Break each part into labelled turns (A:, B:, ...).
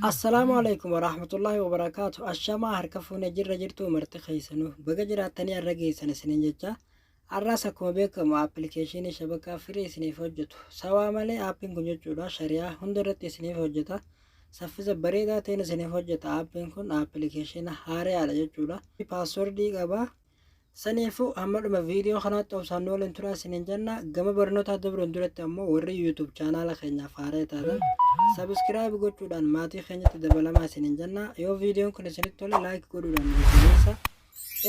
A: Assalaamu alaikum warahmatullaahi wabarakaatu. Ashamaa harka fuune jirra jirtuu marti keessanuu baga jiraattanii har'a geessan isiniin jecha. Har'aas akkuma beekamu appilikeeshinii shabakaa firii isiniif hojjetu. Sawaa malee aappiin kun jechuudha shari'aa hunda irratti isiniif hojjeta. Saffisa bareedaa ta'een isiniif hojjeta aappiin kun appilikeeshina haaraadha jechuudha. Paaswordii qaba. Saniifuu hamma dhuma viidiyoo kanaatti obsaan nu waliin turaa isiniin jenna. Gama barnootaa dabruun duratti ammoo warri YouTube chaanaala keenyaaf haaraa taatan subscribe gochuudhaan maatii keenyatti dabalamaa isiniin jenna. Yoo viidiyoon kun isinitti tole like godhuudhaan nu jajjabeessa.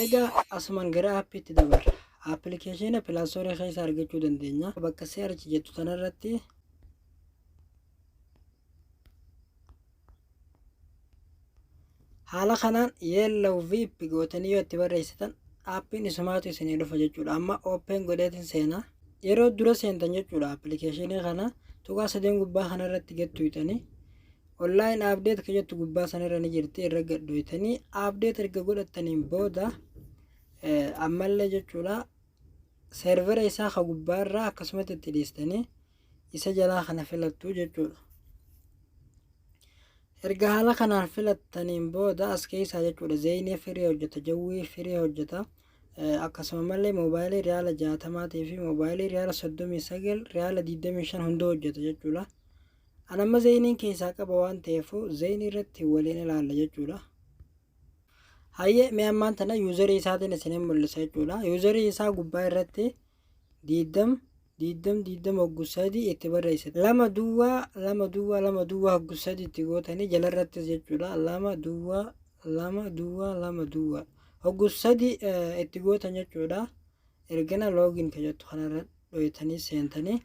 A: Egaa asumaan gara aappiitti dabarra. Appilikeeshiina pilaastorii keessa argachuu dandeenya. Bakka search jettu tanarratti Haala kanaan Yellow VIP gootanii yoo itti barreessitan aappiin isumaatu isinii dhufa jechuudha. Amma open godheetin seenaa. Yeroo dura seentan jechuudha appilikeeshinii kana tuqaa sadeen gubbaa kana irratti gad tuqxanii online update ka jettu gubbaa sanarra ni jirti irra gad dhoytanii update erga godhattaniin booda ammallee jechuudha seervera isaa ka gubbaa irraa akkasumatti itti dhiistanii isa jalaa kana filattu jechuudha. Erga haala kanaan filattaniin booda as keessaa jechuudha zeeyinii firii hojjeta, jawwii firii hojjeta. Akkasuma malee moobaayilii riyaala 60 fi moobaayilii riyaala 39, riyaala 25 hunda hojjeta jechuudha. An amma zeeyiniin keessaa qaba waan ta'eef zeeyinii irratti waliin ilaalla jechuudha. Hayyee mee ammaan tana yuuzarii isaatiin isiniin mul'isa jechuudha. Yuuzarii isaa gubbaa irratti diiddam diiddam diiddam hoggu sadi itti barreessite. Lama duwwaa lama duwwaa lama duwwaa hoggu sadi itti gootanii jalarrattis jechuudha. Lama duwwaa lama duwwaa lama duwwaa hoggu sadi itti gootan jechuudha. Ergana login ka jettu kanarra dhoytanii seentanii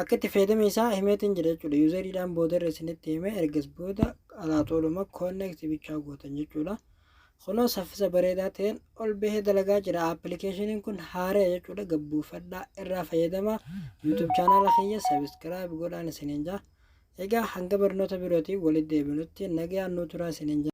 A: akka itti fayyadama isaa himeetiin jira jechuudha. Yuuzariidhaan boodarra isinitti hime ergas booda alaaxoodhuma connect bichaa gootan jechuudha. Kunoo saffisa bareedaa ta'een ol bahee dalagaa jira. Appilikeeshiniin kun haaraa jechuudha. Gabbuufadhaa irraa fayyadamaa. YouTube chaanaala kiyya subscribe godhaan isiniin jaa. Egaa hanga barnoota birootiin walitti deebinutti nagayaan nuu turaa isiniin jaa.